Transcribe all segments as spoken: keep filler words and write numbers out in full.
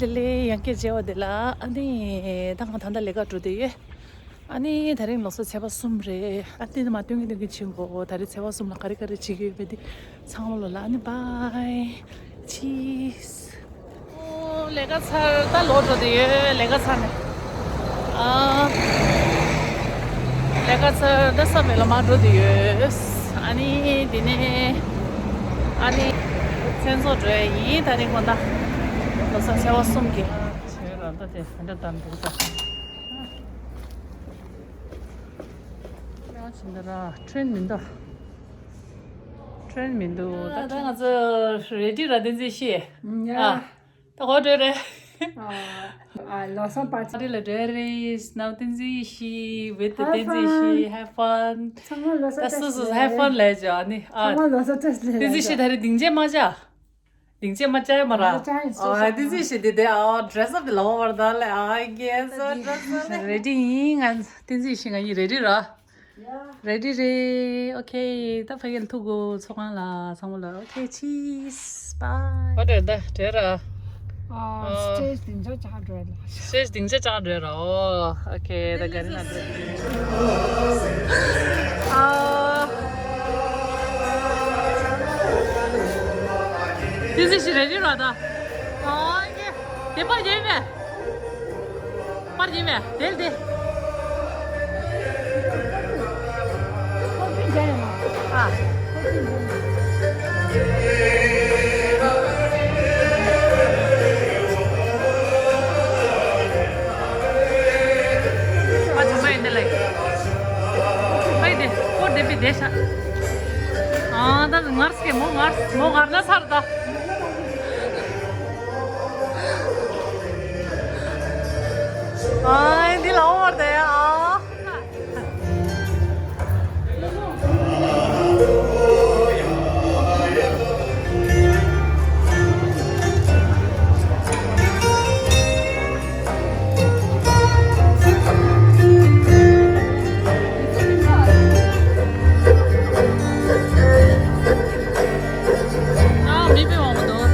དེ་ལས་ཡང་བསྐྱར་མཇལ་བ་དེ་ལ་ཨ་ནི་ད་ང་ད་ལྟ་ལས་ཀ་འགྲོ་བསྡད་ཡོད། ཨ་ནི་ད་རིང་ལོ་གསར་ཚེས་པ་གསུམ་རེད། ཨ་ནི་མ་སྟོན་གི་སྟོན་གི་ཕྱིན་གོ། ད་རིང་ཚེས་པ་གསུམ་ལ་ག་རེ་ག་རེ་བྱེད་ཀྱི་ཡོད་པ་འདི་ཚང་མ་ལོ་ལ་ཨ་ནི་བྷའི། ཆིས། ཨོ་ལས་ཀ་ཚར་ད་ལོག་འགྲོ་དེ་ཡོད། ལས་ཀ་ཚར་ནས་ཨ་ལས་ཀ་ཚར་ད་ས་མེད་ལ་མ་འགྲོ་དེ་ཡོད། ཨ་ནི་དེ་ནས་ཨ་ནི་མཚན་ཚོགས་འགྲོ་ཡ་ཡིན། ད་རིང་དགོང་དག་ལོ་གསར་ཚེས་པ་གསུམ་གྱི་ཆེ་ར་ད་དེ་ཧ་འདྲ་དམ་འདུག་ད། ཡང་ཕྱིན་ད་ར་ཁྲེན་མི་འདུག་ཁྲེན་མི་འདུག་ད་ད་ང་ཚོ་རེ་ཌི་ར་བསྟན་འཛིན་ཤེས། ཡ། ཨ། ད་གོ་འགྲོ་རེད། ཨ། ལོ་གསར་པར་ཊི་ལ་འགྲོ་རེད། ནའོ་བསྟན་འཛིན་ཤེས། བེ་ཏི་བསྟན་འཛིན་ཤེས། ཧེ་ཕན། ཚང་མ་ལོ་གསར་ད་སུ་སུ་ཧེ་ཕན་ལས་ཅོ་ཨ་ནི་ཨ། ཚང་མ་ལོ་གསར་བསྟན་འཛིན་ཤེས་ད་རེད་སྡིངས་ཆ་མ་བཅག་སྡིངས་ཆ་མ་བཅག་མ་ར། ཨ་བསྟན་འཛིན་ཤེས་དེ་དེ་ཨ་ཌི་རེ་སི་ཨབ་དེ་ལ་འོ་བར་ད་ལ་ཨ་གེ་ས་ཌི་རེ་སི་ཨབ་རེ་ཌི་ཡིན། ང་བསྟན་འཛིན་ཤེས་ང་གཉིས་རེ་ཌི་ར། རེ་ཌི་རེད། ཨོ་ཁེ། ད་ཕ་གི་ལ་ཐུག་གོ། ཚོགས་ཁང་ལ་ཚང་མ་ལ་ཨོ་ཁེ། ཆིས། བྷའི། ཨོ་དེ་ད་དེ་ར། ཨ། སི་ཊེ་ཇི་སྡིངས་ཆ་བཅག་འགྲོ་ལ། སི་ཊེ་ཇི་སྡིངས་ཆ་བཅག་འགྲོ་ར། ཨོ་ཨོ་ཁེ། ད་ག་རེ་ན་འགྲོ། ཨ། དེ་ཟི་ཞིག་རེ་རེ་ར་ད། ཨོ་ཁེ། དེ་པ་རྒྱལ་མེད། པར་ཡིན་མེད་དེ་དེ། ཨ། ཨ་ཚང་མ་ཡིན་ནི་ལ་ཡིན། ཨ་ཡིན་དེ་ཀོ་དེ་པི་དེ་ཤ། ཨ་ད་ངར་སྐད་མོ་ངར་མོ་ངར་ན་ཚར་ད། ཨ་འདི་ལ་འོར་དེ་ཨ། ཨ་མི་དཔེ་མང་པོ་འདུག་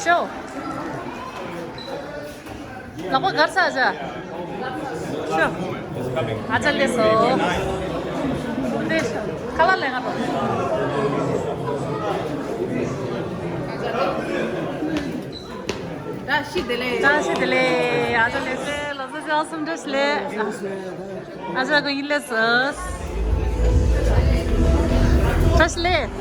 ཤོ། ལག་པ་གར་ས་ཨ་ཅག་ཤོ། ཨ་ཅག་ལས་སོ། ལས་ཤོ། ཁ་ལག་ལས་ང་དང་། བཀྲ་ཤིས་བདེ་ལེགས། བཀྲ་ཤིས་བདེ་ལེགས། ཨ་ཅག་ལས་སེ་ལོ་ཙཱ་ཅག་གསུམ་བཀྲ་ཤིས་བདེ་ལེགས། ཨ་ཅག་གི་ཡིན་ལས་སོ། བཀྲ་ཤིས་བདེ་ལེགས།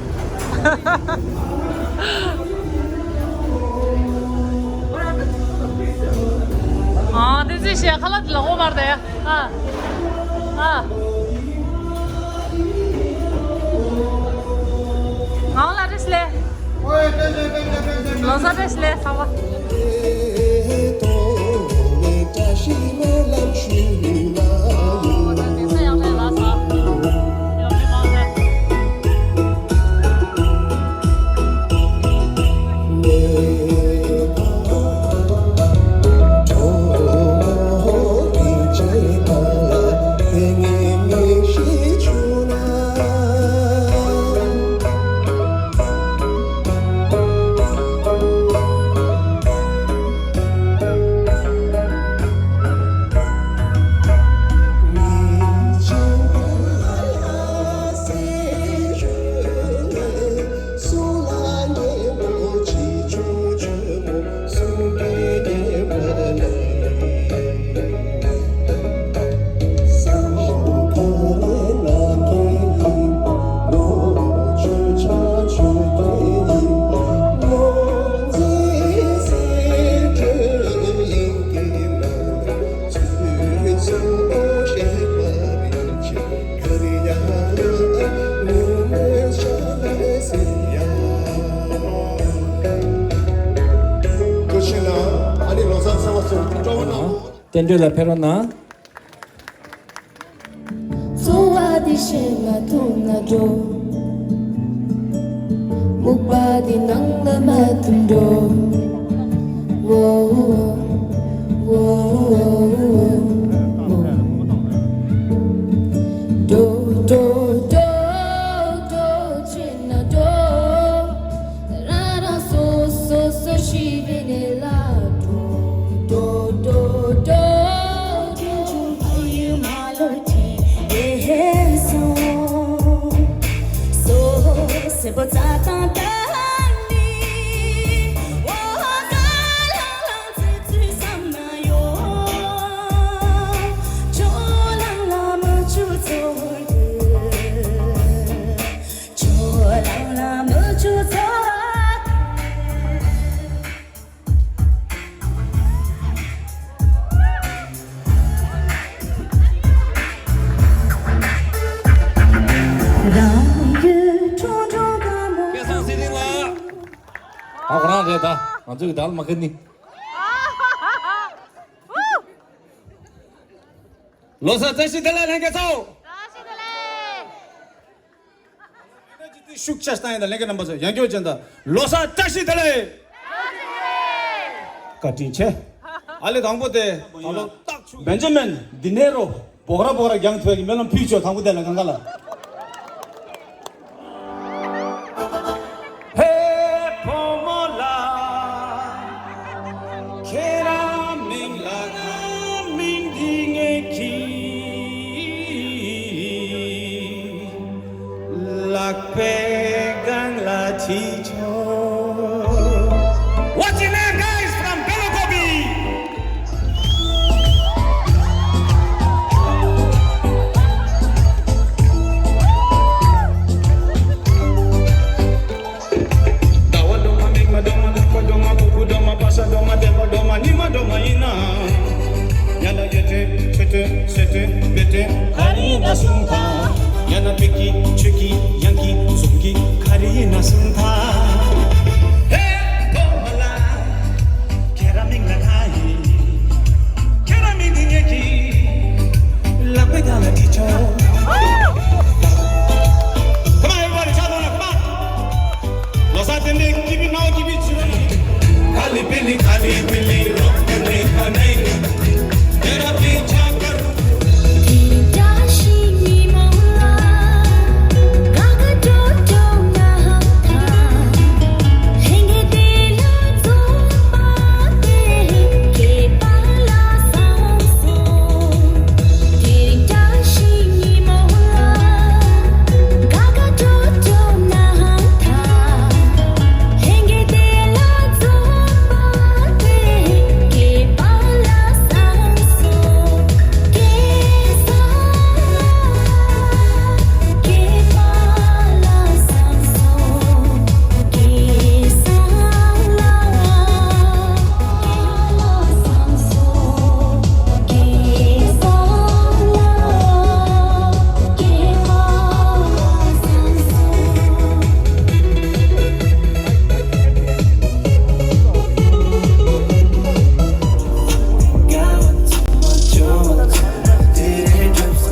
ཨ་དེ་ཚོས་བཤད་ཁ་ལག་དེ་ལ་འོ་མར་དེ། ཨ། ཨ། ང་ལ་རེས་ལེ། ལོ་གསར་རེས་ལེ་ཚང་མ། བཀྲ་ཤིས་ལ་ཨ་ནི་ལོ་གསར་གསར་བ་ཚོ་སྤྲོ་བོ་གནང་། རྟེན་འབྲེལ་ལ་ཕེབས་རོགས་གནང་། གསོལ་བ་འདི་བཞེས་མ་ཐུབ་ན་འགྲོ། སྨུག་པ་འདི་ནང་ལ་མ་ཐིམ་འགྲོ། འོ་འོ་འོ་འོ། འགྲོ་འགྲོ་འགྲོ་འགྲོ་བྱས་ན་འགྲོ། ར་ར་ ང་ཚོས་བདག་ལ་མ་ཁ་ནི། ལོ་གསར་བཀྲ་ཤིས་བདེ་ལེགས་ལྷན་རྒྱས་ཚོ། ཤུགས་ཆེ་བཏང་ཡིན་ད་ལྷན་རྒྱས་རྣམ་པ་ཚོ་ཡང་བསྐྱར་ཅན་ད་ལོ་གསར་བཀྲ་ཤིས་བདེ་ལེགས། བཀའ་དྲིན་ཆེ། ཨ་ལེ་དང་པོ་དེ་ད་ལོ་རྟགས་ཆུ་བེན་ཇ་མིན་འདི་ནས་རོ་བོག་ར་བོག་ར་རྒྱང་ཐོས་ཀྱི་སྨོན་ལམ་ཕུལ་ཆོག་དང་པོ་དེ་ལ་གང་ག་ལ། ཧེ་བུ་མོ་ལ། ཁྱེད་རང་མིང་ལ་ཁ་མིང་འདི་ངས་གི། ལག་པའི་སྒང་ལ་ཁྲིད་ཆོག What's your name, guys? From Belakobi. ཟླ་བ་སྒྲོལ་མ་མིག་དམར་སྒྲོལ་མ་ནག་པ་སྒྲོལ་མ་སྤུ་གུ་སྒྲོལ་མ་པ་ས་སྒྲོལ་མ་བདེ་བ་སྒྲོལ་མ་ཉི་མ་སྒྲོལ་མ་ཡིན་ན། ཡང་ན་ཡོད་དྲན་ཆོས་དྲན་ཟེར་དྲན་བེད་དྲན་ག་རེ་ཡིན་ན་གསུངས་དང་། ཡང་ན་བེད་ཀྱི་ཆོས་ཀྱི་ཡང་གི་གཟུངས་ཀྱི་ག་རེ་ཡིན་ན་གསུངས་དང་། ཧེ་སྒྲོལ་མ་ལ། ཁྱེད་རང་མིང་ལ་ཁ་ཡིན། ཁྱེད་རང་མིང་འདི་ངས་གི། ལག་པའི་སྒང་ལ་ཁྲིད་ཆོག Come on, everybody, shout out, come on. ལོ་གསར་བདེ་ལེགས། Keep it now, keep it strong. ཁ་ལི་པི་ལི་ཁ་ལི་པི་ལི་རོ་པི་ལི་ཁ་ནེ། དེ་ར་པི་ཆ་ཀ་རུ།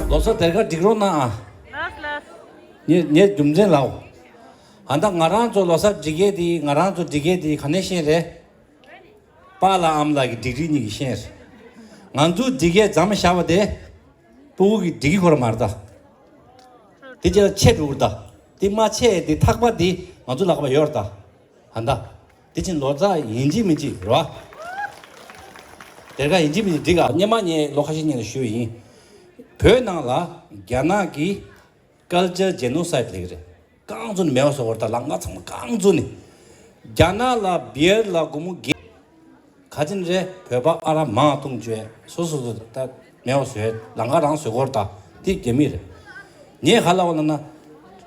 ལོ་གསར་དེར་ཁ་སྒྲིག་རོགས་གནང་ཨ། ལགས་ལགས། ངས་ངས་རྒྱུ་མཚན་ལབ། ཨ་ད་ང་རང་ཚོ་ལོ་གསར་སྒྲིག་ཡས་དེ་ང་རང་ཚོ་སྒྲིག་ཡས་དེ་ག་ནས་ཤེས་རེད། པཱ་ལགས་ཨ་མ་ལགས་ཀྱི་སྒྲིག་རིས་གཉིས་ཀྱིས་ཤེས་རེད། ང་ཚོ་སྒྲིག་ཡས་མཚམས་བཞག་པ་དེ། སྤུ་གུ་གིས་སྒྲིག་གི་ཁོ་ར་མ་རེད་ད། དེ་རྗེས་ལ་ཆད་འགྲོ་གི་རེད་ད། དེ་མ་ཆད་དེ་ཐག་པ་དེ་ང་ཚོ་ལག་པ་ཡོད་རེད་ད། ཧ་ད། དེ་ཕྱིན་ལོ་གསར་ཡིན་གཅིག་མིན་གཅིག་རེད་བ། དེ་ག་ཡིན་གཅིག་མིན་གཅིག་འགྲིག་ག་སྔོན་མ་ངས་ལོ་ཁ་ཤས་སྔོན་ལ་ཞུས་ཡིན། བོད་ནང་ལ་རྒྱ་ནག་གི་Culture Genocide་ལབ་ཀྱི་རེད། རྐང་བཙུགས་ནས་མེད་པ་བཟོ་བར་ད་ལ་ང་ཚང་མ་རྐང་བཙུགས་ནས། རྒྱ་ནག་ལ་བི་ཡར་ལ་སྒོར་མོ་བརྒྱད། ག་ཅིན་རེད་བོད་པ་ཨ་ར་མང་གཏོང་བཅོས་སོ་སོ་སོ་ད་མེད་པ་བཟོས་ལང་ཀ་རང་བཟོས་སྐོར་ད་དེ་རྒྱ་མི་རེད། ངས་ག་ལ་བ་ལ་ན།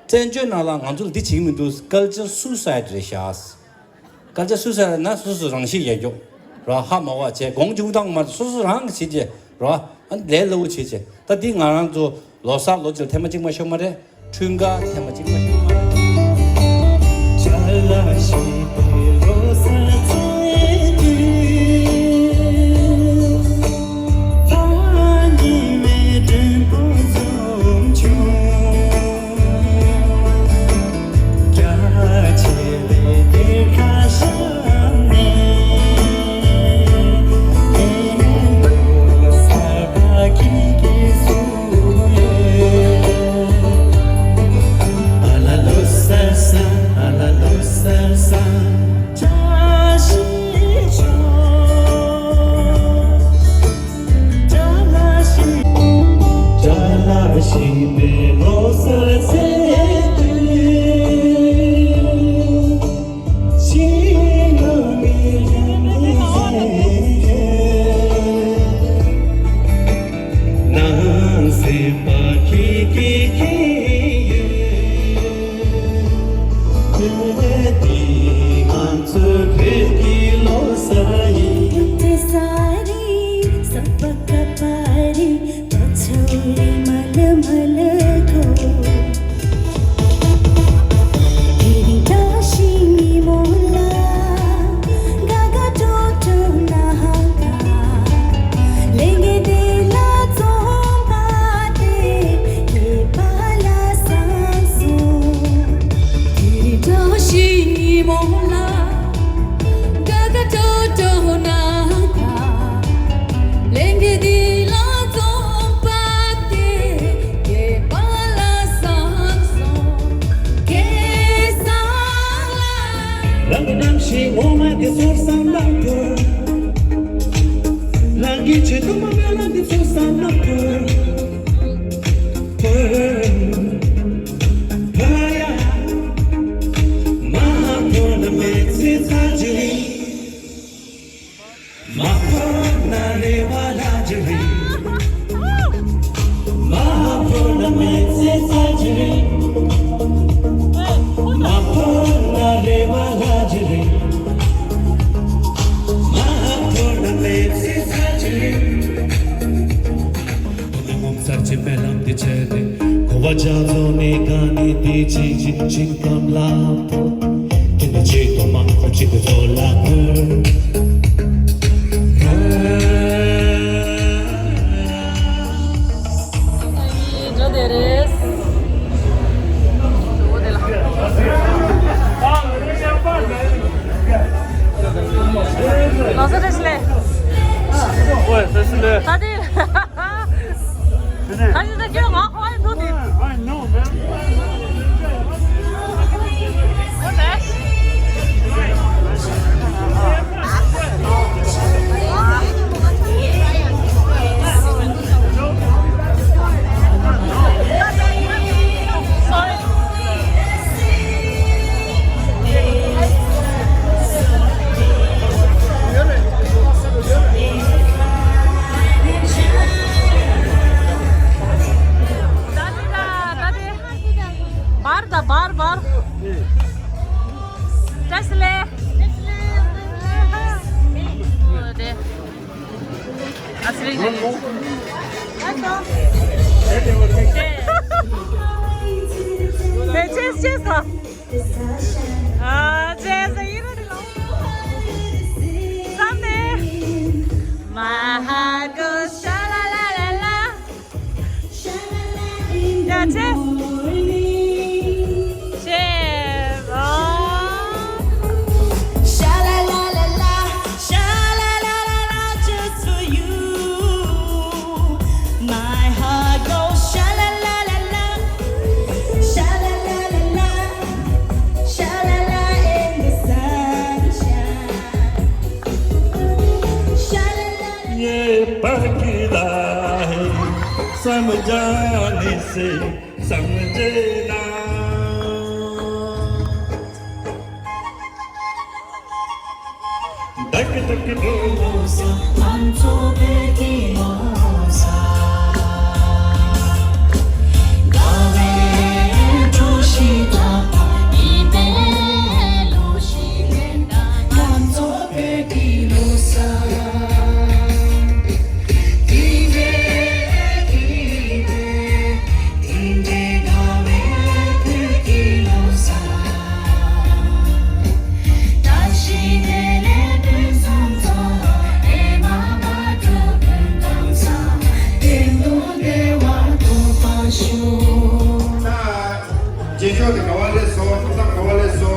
བཙན་བྱོལ་ནང་ལ་ང་ཚོ་ལ་འདི་བྱེད་ཀྱི་མི་འདུག Culture Suicide་རེད་ཤག Culture Suicide་ན་སོ་སོ་རང་ཤི་ཡས་རྒྱོ་ར་ཧ་མ་བ་བྱས་གོང་ཅུང་བཏང་མ་སོ་སོ་རང་གི་བྱེད་བྱས་ར་ཨ་ལས་སླ་བོ་བྱེད་བྱས་ད་འདི་ང་རང་ཚོ་ལོ་གསར་ལོ་གཅིག་ལ་ཐེངས་མ་གཅིག་མ་ཤོར་མ་རེད། འཁྲུངས་སྐར་ཐེངས་མ་གཅིག་མ་ཤོར་མ་རེད། ངོ་མཚར་གྱི་སྨོན་ལམ་འདི་བྱས་ཏེ། འཁོར་བ་རྒྱ་མཚོ་ནས་གང་ནས་དེ་ཅིག་ཅིག་ཅིག་གམ་ལ་ཕོ། དེ་ནས་ཅིག་ཏོ་མ་ཁོ་ཅིག་གི་ཚོ་ལ་ཕོ། འགྲོ་དེ་རེད། ལགས་སོ་བཀྲ་ཤིས་བདེ་ལེགས། ཨོ་བཀྲ་ཤིས་བདེ་ལེགས། ད་དེ། ད་ཅི་ད་ཁྱོད་ང་ཁོ་ཨེ་འགྲོ་དེ། I know, man. བར་དང་བར་བར། བཀྲ་ཤིས་བདེ་ལེགས། ཨ་ཚེ་རིང་། ལས་བྱེད་བྱེད་སོ། ཨ་ཅེ་ཟེར་ཡིན་ར་དེ་ལ། བསམ་ནས། My heart goes sha la la la la. Sha la la in the morning. Sha la la la la, sha la la la la, just for you. My heart goes sha la la la la, sha la la la la, sha la la in the sunshine. ये पगला है समझाने से समझे ना। धक धक दिलों सा, आंसू बह दिलों सा। गावे जोशी का, इबे लूशी लेंदा, आंसू बह दिलों सा। རྗེས་ཕྱོགས་དེ་ག་བ་ལས་སོ། ཐུགས་བསམ་ག་བ་ལས་སོ།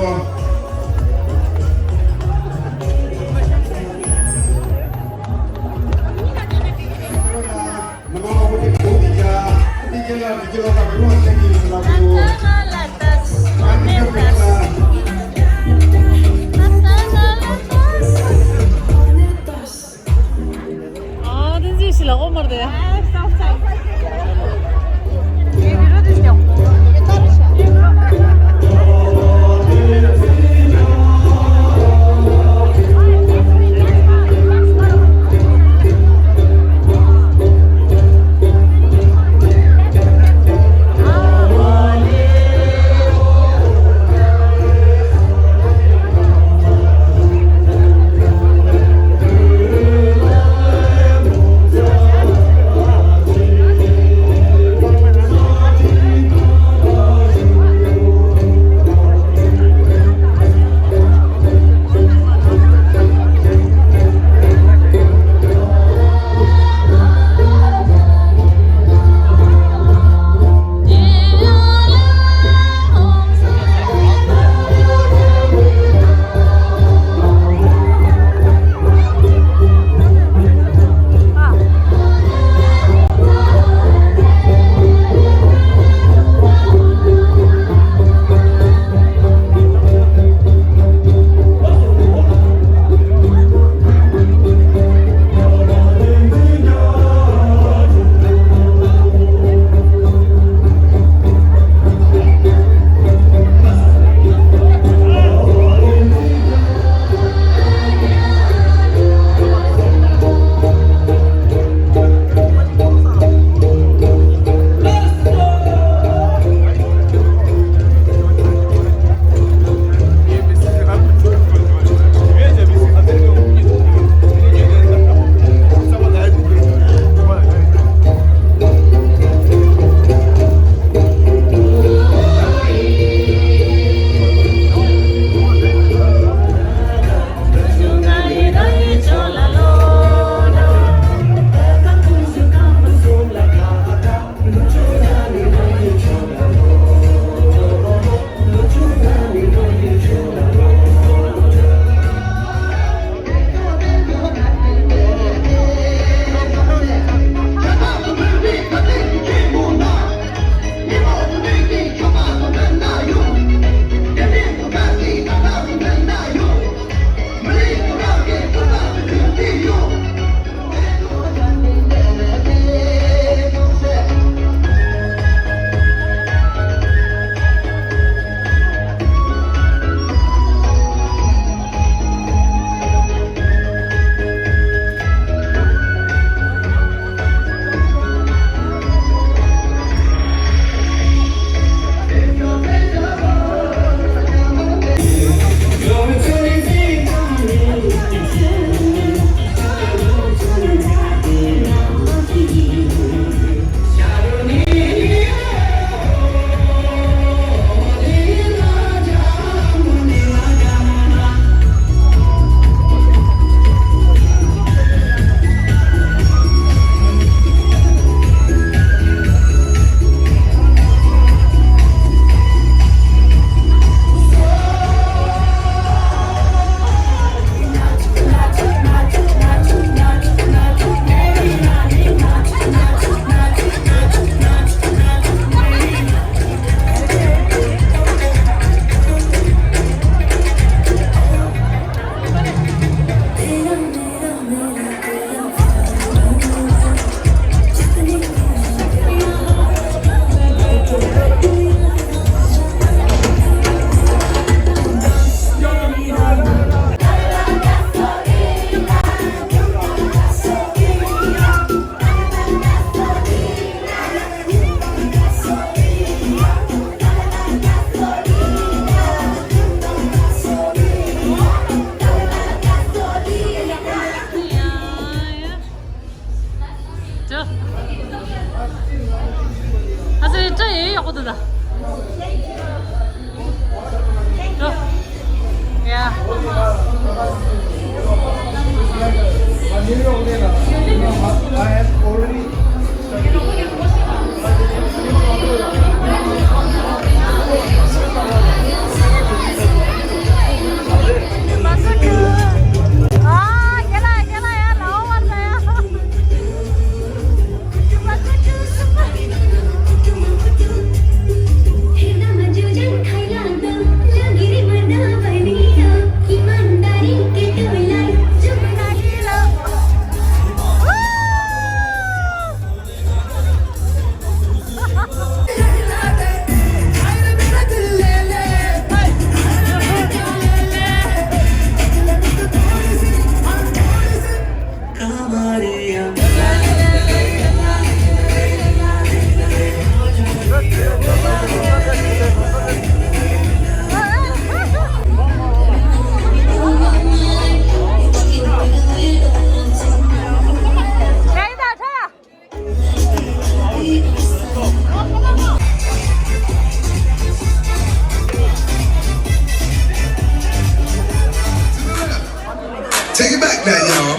Take it back now, y'all.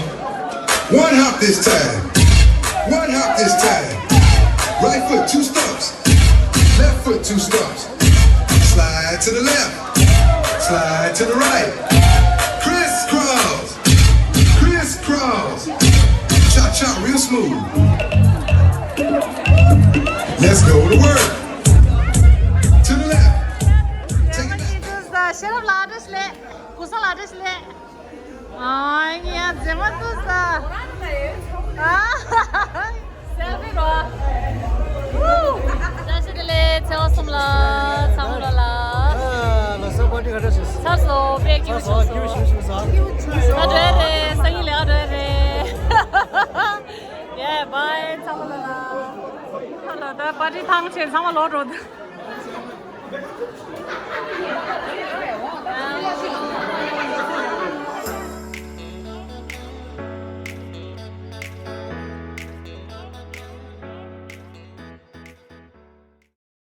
One hop this time. One hop this time. Right foot, two stumps. Left foot, two stumps. Slide to the left. Slide to the right. Crisscross. Crisscross. Cha cha, real smooth. Let's go to work. To the left. Take it back. ཤེས་རབ་ལགས་བཀྲ་ཤིས་བདེ་ལེགས། གོ་ས་ལགས་བཀྲ་ཤིས་བདེ་ལེགས། ཨ་ཡ་མཛེས་མ་འདུག་ས། ཨ། སེལ་ཕི་རོ། བཀྲ་ཤིས་བདེ་ལེགས་ཚེ་དབང་གསུམ་ལ་ཚང་མ་ལ། ལ་ས་པར་ཊི་ག་འདྲ་བྱས། ཚར་སོང་། དཔེ་སྐྱིད་པོ་བྱུང་སོང་། ང་འགྲོ་ཡ་རེད། སང་ཉིན་ལས་ཀ་འགྲོ་ཡ་རེད། ཡེ་བྷའི་ཚང་མ་ལ་ལ། ད་ལྟ་པར་ཊི་ཐང་ཆད། ཚང་མ་ལོག་འགྲོ།